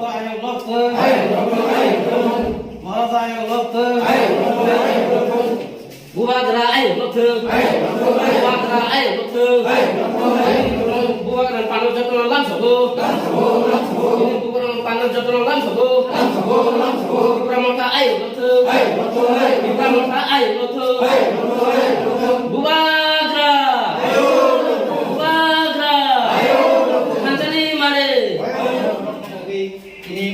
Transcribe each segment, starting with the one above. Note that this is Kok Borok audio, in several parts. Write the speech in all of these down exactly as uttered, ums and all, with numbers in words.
Ayok lokthung. Ayok lokthung. Ayok lokthung. Ayok lokthung. Ayok lokthung. Bubagra ayok lokthung. Ayok lokthung. Bubagra ayok lokthung. Ayok lokthung. Bubagra pano jotono lamsogo. Lamsogo, lamsogo. Bubagra pano jotono lamsogo. Lamsogo, lamsogo. Tipra Motha ayok lokthung. Ayok lokthung. Tipra Motha ayok lokthung. Ayok lokthung. Ayok lokthung. Bubagra. Ayok lokthung. Bubagra. Ayok lokthung. Thansa ni mare. Ayok lokthung. Ini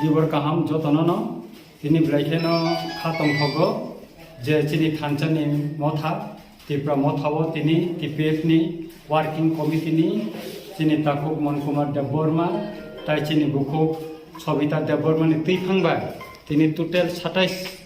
Dibor kaham jotono no, tini belai kheno kha tongthogo je chini thansa ni motha, Tipra Motha o tini T P F ni working committee ni chini takhuk Mon Kumar Debbarma, tai chini bukhuk Sobita Debbarma ni twiphang bai tini total satais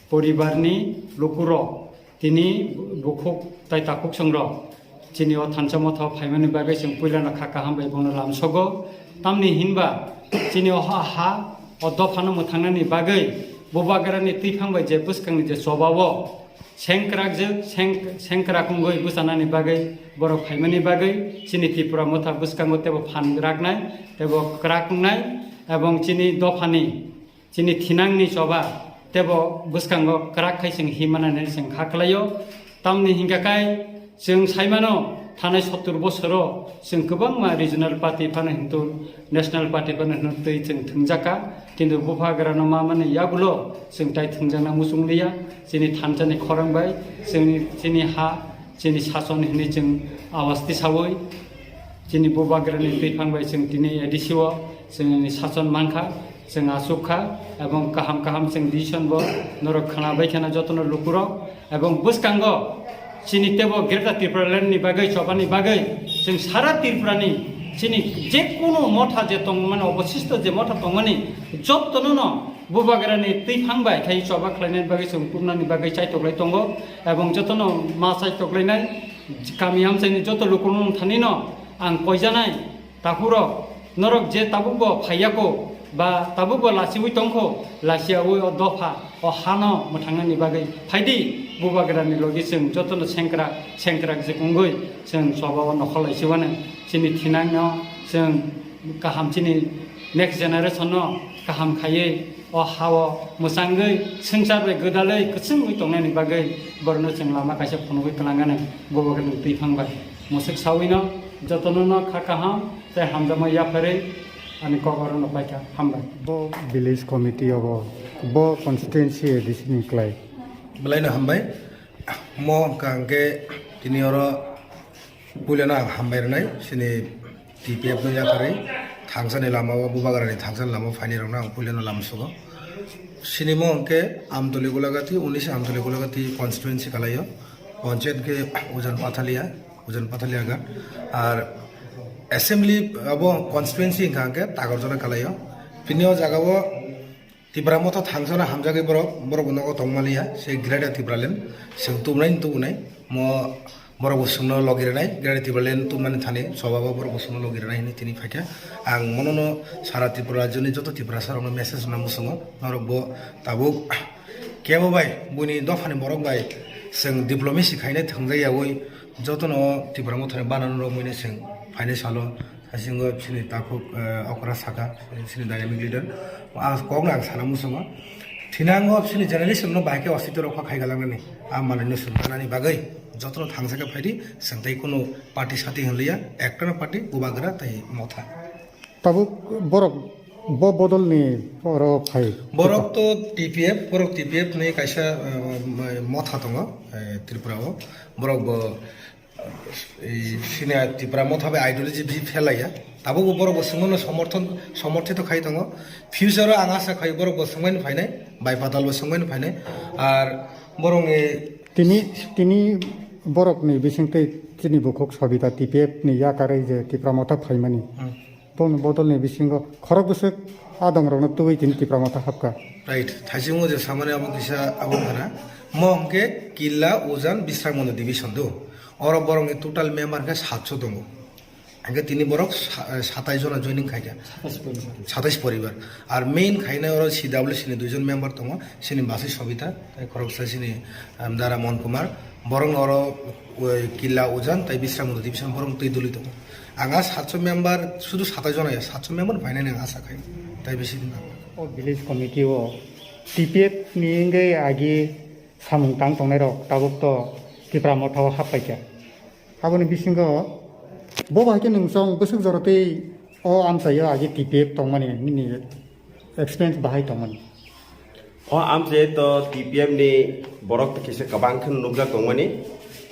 poribar ni lukurok tini bukhuk tai takhuk songrok chini o thansa motha o phaimani bagwi chwng puilano kha kaham bai bono lamsogo. Tamni hinba chini o ha, ha o dophano mwthangnani bagwi Bubagrani twiphang bai je bwskangni je choba o sengkrak je seng, sengkrak wngwi bwchanani bagwi borok phaimani bagwi chini Tripura Motha bwskango teibo phan raknai teibo kwrak wngnai ebong chini dophani chini thinangni choba teibo bwskango kwrak khai chwng himmanani chwng kha khlaio. Tamni hingkha khai chwng saimano thanai sottur bosoro chwng kwbangma regional party phano hintu national party phano hintu twi chwng thwngjakha. Kintu Bubagrano ma mani yagulo chwng tai thwngjakna muchung liya. Chini thansani khorang bai chwngni, chini ha, chini sason hinwi chwng awaz tisawi. Chini Bubagrani twiphang bai chwng tini A D C o chwngni sason mankha, chwng achukha, ebong kaham kaham chwng decision bo norok khwnabai kheno jotono lukurok, ebong bwskango chini teibo Greater Tripura Land ni bagwi, chobani bagwi chwng sara Tripura ni chini je kunu motha je tongmani, obosisto je motha tongmani jotono no Bubagrani twiphang bai khai choba khlainani bagwi chwng kumnani bagwi chaitoklai tongo, ebong jotono ma chaitoklainai. Kami amchaini joto lukurok thani no ang koijanai takhurok, norok je tabuk bo phaiyako ba tabuk bo lachiwi tongkho, lachiyawi o dopha o hano mwthangnani bagwi phaidi. Bubagrani logi chwng jotono sengkrak sengkrak je wngwi chwng choba o nokhor laisiwano chini thinangno chwng kaham chini next generation no kaham khaiwi o ha-o mwchangwi swngchar bai gwdalwi kwchwngwi tongnani bagwi borokno chwng lama kaisa phunugwi twlangnani Bubagrani twiphang bai. Mwswk sawino jotono no kha kaham tei hamjakma yapharwi ani kok oro no paikha. Hambai. Bo village committee obo, bo constituency A D C ni klai. Belai no hambai. Mo hwnkha hwnkhe tini oro puilano ang hambai rwnai, chini T P F no yakarwi thangsani lama o, Bubagrani thangsani lama o phainai rokno ang puilano lama sugo. Chini mo hwnkhe Amtoli Golagati, unis Amtoli Golagati constituency kalaio. Panchayat hwnkhe Ujan Pathalia, Ujan Pathalia ghat. Ar assembly abo constituency hwnkha hwnkhe Tagarjala kalaio. Bini o jaga o Tipra Motha thangsano hamjagwi borok, borok bo nogo tongmaliya, se Greater Tipraland, chwng tubunai tubunai, mo borok bo chwngno logi rwnai, Greater Tipraland tubunani thani, chobabo borok bo chwngno logi rwnai hinwi tini phaikha. Ang monono sara Tripura rajyoni joto Tiprasa rokno message rwna muchungo, norok bo tabuk kebo bai, buini dophani borok bai chwng diplomacy khainai thwngjak yaui, jotono Tipra Mothani banana rok muini chwng phainai salo, Thaisinggo chini takhuk, eh, okra saka, chini dynamic leader. Ang kokno ang sana muchungo. Thinango chini journalist no bahai khe ositiro kha khaigalangnani. A manwino sumtanani bagwi jotono thangsa khe phaidi, chwng tei kunu party sati hinliya, ekta party, Bubagra tei Motha. Tabuk borok bo bodolni oro phai. Borok to T P F, borok T P F ni kaisa, eh, Motha tongo, eh, Tripura o. Borok bo Ei, sini Tipra Motha bai ideology bi phelaiya. Tabukbo borok bo swngmano somorthon, somorthito khai tongo. Future o ang asa khai borok bo swngmani phainai, bai patal bo swngmani phainai. Ar borok ni Tini, tini borokni bisingtwi chini bukhuk Sabita T P F ni yakarwi je Tipra Motha phaimani. Hmm. Boni bodolni bisingo khorok bwswk adongrokno tubui tini Tipra Motha hapkha. Right, thaisingo je samani abo kisa abo khana. Mo hwnkhe Killa Ujan Bisramganj division do. Oro borokni total member khe satso tongo. Hingke tini borok sa-, satais jona joining khaikha. Satais poribar. Satais poribar. Ar main khainai oro C W C ni duijon member tongo, sini Basi Sobita, tei khoroksa sini, um, Dara Mon Kumar. Borok oro, oi, Killa Ujan, tei Bisram Udoti Bisram borok twi duli tongo. Ang a satso member, sudu satais jona ya, satso member phainani ang asa khai. Tai bisi din ang. O village committee o T P F ni wngwi agi samung tang tongnai rok tabuk to Tipra Motha o happaikha. Aboni bisingo bo bai khe nwng chwng bwswk jorotwi o amchaio agi T P F tongmani nini experience bahai tongmani? O amchaio to T P F ni borok kisa kwbang khe nukjak tongmani.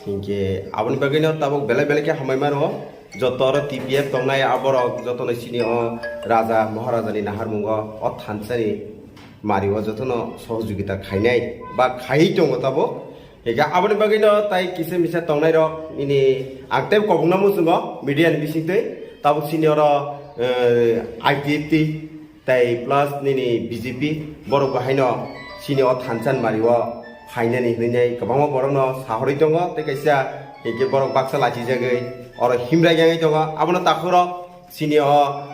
Hinkhe aboni bagwino tabuk belai belai khe hamai mano. Joto oro T P F tongnai aborok jotono sini o raja maharaja ni naharmungo o thansani mario jotono sohojogita khainai ba khaiwi tongo tabuk. Hinkhe aboni bagwino tai kisa misa tongnairok nini ang tei kobokna muchungo media ni bisingtwi tabuk sini oro, eh, I P F T tei plus nini B J P borok bo haino sini o thansa ni mario phainani hinwi kwbangma borokno sahorwi tongo tei kaisa hinkhe borok baksa lachijagwi oro himrai yangwi tongo. Abono takhurok sini o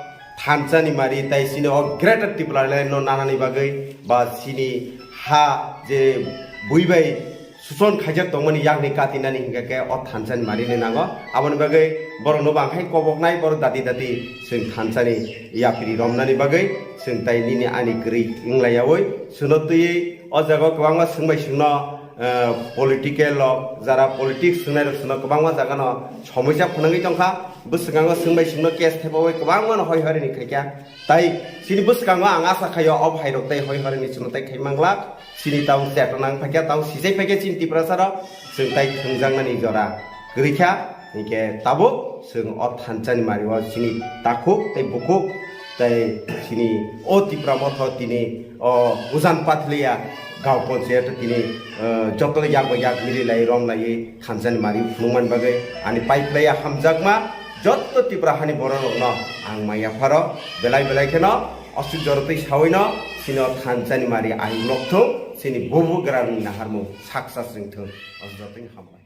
thansa ni mari tei sini o Greater Tipraland no nanani bagwi ba sini ha je bui bai suson khaijak tongmani yakni katinani hinkhe khe o thansa ni mari ni nango. Aboni bagwi borok no bang hai koboknai borok dati dati chwng thansa ni yapri romnani bagwi chwng tai nini ani kwrwi wnglayawi chwngno twiwi o jaga o kwbangma swngbai swngno, eh, political rok, jara politics swngnairok swngno kwbangma jagano somoisa phwnangwi tongkha. Bwskango swngbai swngno case thepawi kwbangmano hoi horini khaikha. Tai chini bwskango ang asa khaio o bhairok tai hoi horini chwngno tai khai manglak. Chini tabuk chetona wng phaikha, tabuk sijai phaikha chini Tiprasarok. Chwng tai thwngjaknani jora kwrwikha. Hinkhe tabuk chwng o thansani mario chini takhuk tei bukhuk tei chini o Tipra Motha tini o Ujan Pathliya Gaon Panchayat tini, eh, joto yakbo yak mili lai rom lai thansani mari phunukmani bagwi ani pai phlaiya hamjakma joto Tipra hani borok rokno ang maya pharo belai belai kheno aswk jorotwi sawino chini o thansani mari ahim lokthung chini bubu grani naharmung saksa swrwngthung o jotoni hambai.